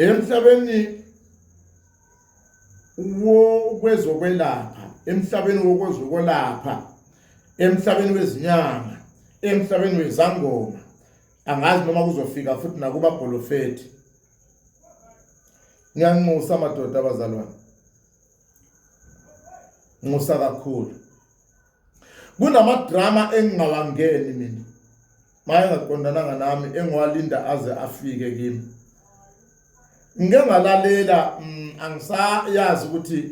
Emhlabeni wokwezokwelapha, emhlabeni wokwezokwelapha, emhlabeni wezinyanga, emhlabeni wezangoma, angazi noma kuzofika futhi nakubabholofethi. Ngiyanxusa madoda abazalwane, nxusa kakhulu. Kunamadrama engingawangeni mina maye ngaqondananga nami engiwalinda aze afike kimi. Ngike ngalalela angisayazi ukuthi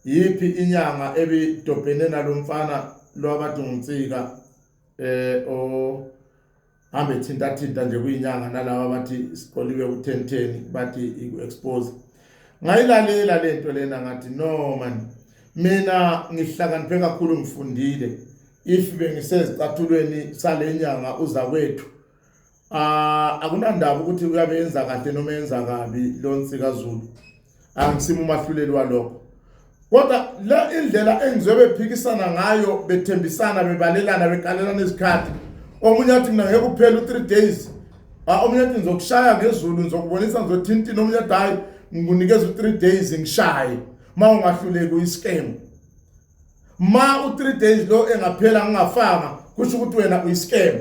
yiphi inyanga ebidobhene nalomfana lo abathi nguNsika o hambe thinta thinta nje kuyinyanga nalaba bathi siqoliwe ku-10 10 bathi iku-expose. Ngayilalela lento lena ngathi no man, mina ngihlakaniphe kakhulu, ngifundile. If bengisezicathulweni sale nyanga uzakwethu, akunandaba ukuthi uyabe yenza kahle noma yenza kabi lo Nsika Zulu, angisimi umahluleli walokho. Kodwa le indlela engizwe bephikisana ngayo, bethembisana, bebalelana, bekalelana izikhathi, omunye athi mina ngeke uphele u-3 days, omunye athi ngizokushaya ngezulu, ngizokubonisa, ngizothintini, omunye athi hhayi ngikunikeza u-3 days ngishaye, ma ungahluleki uyi-scam. Ma u-3 days lo engaphela ngingafanga, kusho ukuthi wena uyi-scam.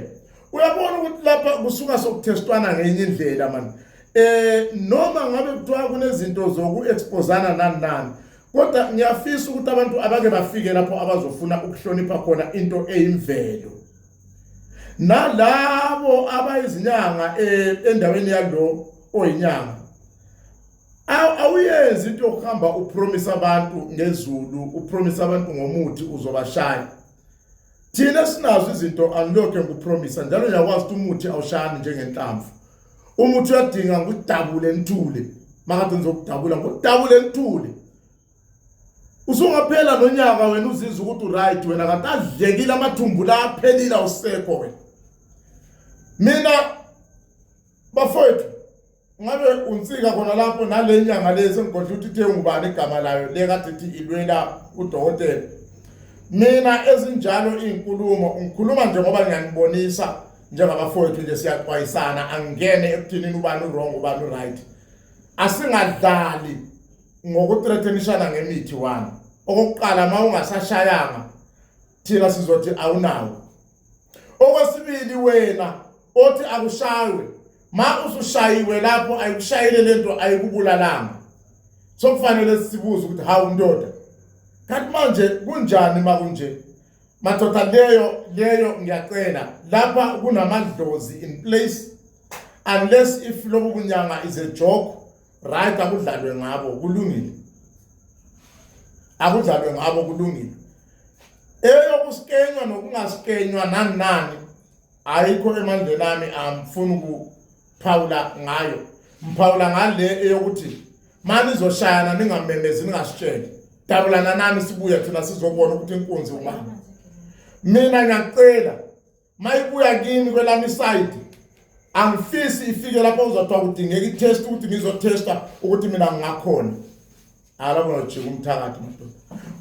Uyabona ukuthi lapha kusuka sokuthestwana ngenye indlela mani. Noma ngabe kuthiwa kunezinto zoku-exposana nani nani, kodwa ngiyafisa ukuthi abantu abake bafike lapho abazofuna ukuhlonipha khona into eyimvelo. Nalabo abayizinyanga endaweni yalo oyinyanga, awuyenzi into yokuhamba upromise abantu ngezulu, upromise abantu ngomuthi uzobashaya. Thina sinazo izinto, angilokhu ngikupromisa njalo. Ngiyakwazi ukuthi umuthi awushayani njengenhlamvu. Umuthi uyadinga ngikudabule nithule, makade ngizokudabula ngikudabule nithule. Usungaphela nonyaka wena uzizwa ukuthi uright wena, kanti adlekile amathumbu la, aphelile, awusekho wena. Mina bafowethu, ngabe uNsika khona lapho nale nyanga le sengigodla ukuthi ithe ngubani igama layo le kade ithi ilwela udokotela. Mina ezinjalo iy'nkulumo ngikhuluma nje ngoba ngiyanibonisa njengabafowethu nje, siyaxwayisana, angingene ekuthinini ubani u-wrong, ubani u-right. Asingadlali ngokuthreatenishana ngemithi. One, okokuqala, uma ungasashayanga thina sizothi awunawo. Okwesibili, wena othi akushaywe, ma usushayiwe lapho ayikushayile lento, ayikubulalanga, sokufanele sibuze ukuthi hawu ndoda, kanti manje kunjani makunje madoda? Leyo ngiyacela, lapha kunamadlozi in place, unless if lobu bunyanga is a joke, right, akudlalwe ngabo, kulungile, akudlalwe ngabo, kulungile. Eyokuskenywa nokungaskenywa nani nani ayikho emandleni ami, angifuni ukuphawula ngayo. Mphawula ngale eyokuthi mani izoshayana, ningamemezi, ningasitsheli, dabulana nani, sibuye thina sizobona ukuthi inkunzi ubani. Mina ngiyacela, mayibuya kimi kwelami side, angifisi ifike lapho uzothiwa kudingeka i-test ukuthi ngizotesta ukuthi mina ngingakhona. Alabo ngiyojika umthakathi madoda,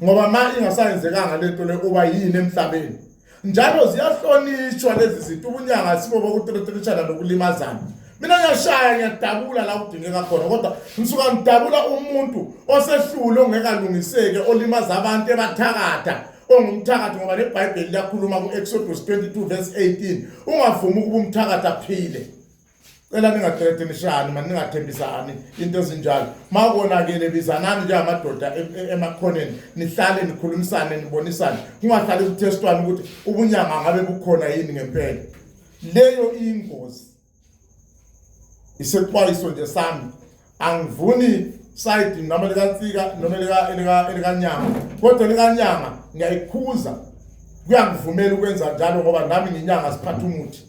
ngoba ma ingasayenzekanga lento le, uba yini emhlabeni? Njalo ziyahlonishwa lezi zinto. Ubunyanga sibo bokuthreatenishana nokulimazana. Mina ngiyashaya, ngiyadabula la kudingeka khona, kodwa ngisuka ngidabula umuntu osehlule, ongeke alungiseke, olimaza abantu ebathakatha, ongumthakathi, ngoba neBhayibheli liyakhuluma ku-Exodus 22 verse 18, ungavumi ukuba umthakathi aphile. Cela ningathreatenishani mani, ningathembisani into ezinjalo. Makonakele bizanani njengamadoda emakhoneni, nihlale nikhulumisane, nibonisane, kungahlali kuthestwana ukuthi ubunyanga ngabe bukhona yini ngempela. Leyo iyingozi. Isexwayiso nje sami, angivuni side noma likaNsika noma elikanyanga, kodwa likanyanga ngiyayikhuza, kuyangivumela ukwenza njalo ngoba nami nginyanga, siphatha umuthi.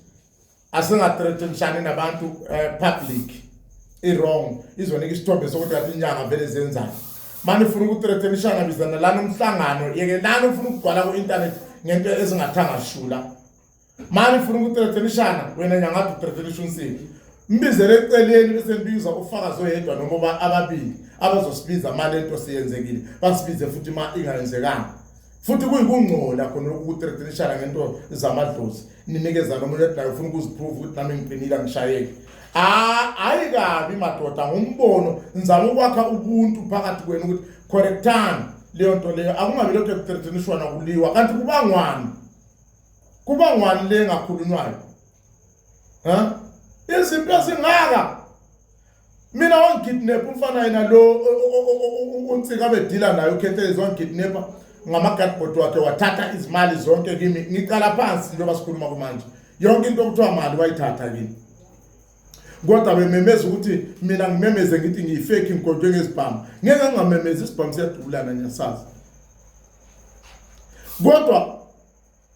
Asingathreatenishani nabantu public, i-wrong, izonika isithombe sokuthi kathi inyanga vele zenzani. Mani ufuna ukuthreatenishana, bizana lana umhlangano, yekelani ufuna ukugcwala ku-internet ngento ezingathanga shula. Mani ufuna ukuthreatenishana, wena nyangathi uthreatenisha uNsika, mbizele eceleni, bese nibiza ufakazi oyedwa noma ababili abazosibiza ma lento siyenzekile, basibize futhi ma ingayenzekanga. Futhi kuyikungcola khona lokhu ukuthreatenishana ngento zamadlozi, ninikezana omunye ethi naye ufuna ukuziprove ukuthi nami ngiqinile, angishayeki. Ah, hayi kabi madoda, ngumbono, ngizama ukwakha ubuntu phakathi kwenu ukuthi correctani leyo nto leyo, akungabi lokhu ekuthreatenishwana kuliwa. Kanti kubangwani, kubangwani le engakhulunywayo? Ha, izinto ezingaka. Mina wangikidnap umfana yena lo uNsika bedila naye uKhehlelezi, wangikidnapa ngama-guardboard wakhe, wathatha izimali zonke kimi. Ngiqala phansi njengoba sikhuluma kumanje, yonke into okuthiwa mali wayithatha kimi. Kodwa bememeza ukuthi mina ngimemeze ngithi ngiyifake, ngigodwe ngezibhamu. Ngeke ngingamemezi, isibhamu siyadubulana, ngiyasazi. Kodwa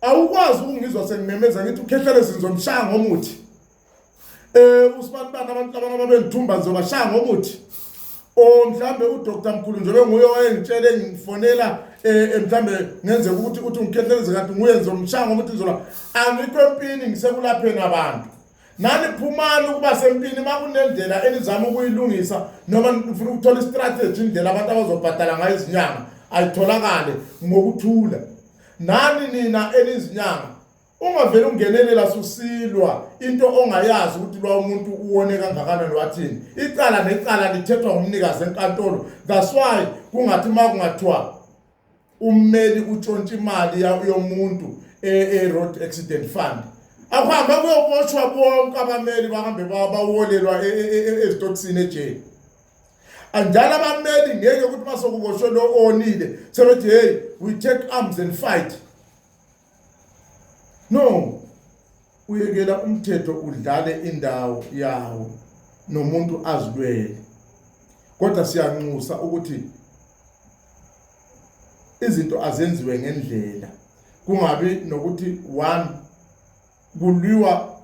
awukwazi ukungizwa sengimemeza ngithi uKhehlelezi ngizomshaya ngomuthi, usibanibani, abantu labana babengithumba ngizobashaya ngomuthi, o mhlambe uDr Mkhulu njengoba nguye owayengitshele ngifonela, mhlambe ngenzeka ukuthi uthi ngikhehleleze kanti nguye, ngizomshaya ngomuthi, ngizola. Angikho empini, ngisekulapheni abantu. Nani phumani ukuba sempini uma kunendlela enizama ukuyilungisa noma nifuna ukuthola istrategy, indlela abantu abazobhadala ngayo izinyanga ayitholakale ngokuthula. Nani nina enizinyanga, ungavele ungenelela susilwa into ongayazi ukuthi lwa umuntu uwone kangakanani, wathini. Icala necala lithethwa ngumnikazi enkantolo. That's why kungathi uma kungathiwa ummeli utshontsha imali yomuntu e-Road Accident Fund, akuhambe kuyoboshwa bonke abameli, bahambe bawolelwa ezitokisini, ejele. Anjalo abameli ngeke ukuthi masokuboshwe lo onile sebethi, "Hey, we take arms and fight." No, uyekela umthetho udlale indawo yawo nomuntu azilwele. Kodwa siyanxusa ukuthi izinto azenziwe ngendlela, kungabi nokuthi one kulwiwa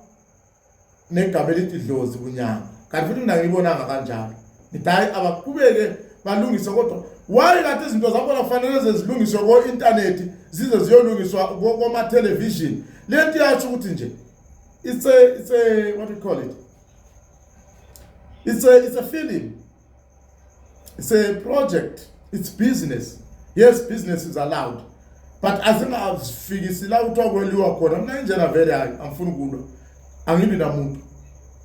negama elithi dlozi kunyanga, kanti futhi mina ngiyibonanga kanjalo. Ngithi hayi, abaqhubeke balungise. Kodwa why kanti izinto zakhona kufanele zezilungiswe ko-intanethi, zize ziyolungiswa koma-television? Le nto iyasho ukuthi nje it's a what do you call it, it's a film, it's a project, it's business. Yes, business is allowed, but azingazifikisi la kuthiwa kweliwa khona. Mina injena vele, hayi, angifuni ukulwa, angilwi namuntu.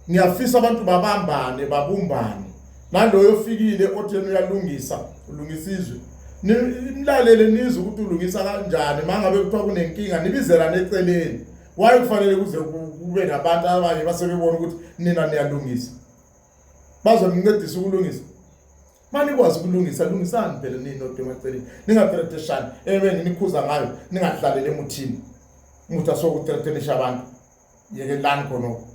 Ngiyafisa abantu babambane, babumbane. Naloyo ofikile othi yena uyalungisa, ulungisa izwe, nimlalele, nizwe ukuthi ulungisa kanjani. Uma ngabe kuthiwa kunenkinga, nibizelane eceleni. Why kufanele kuze kube nabantu abanye basebebona ukuthi nina niyalungisa, bazonincedisa ukulungisa? Manikwazi ukulungisa, lungisani phela nini nodwa emaceleni, ningathreatenishani. Ebe nginikhuza ngayo, ningadlaleli emuthini, umuthi asokuthreatenisha abantu. Yekelani khonokho.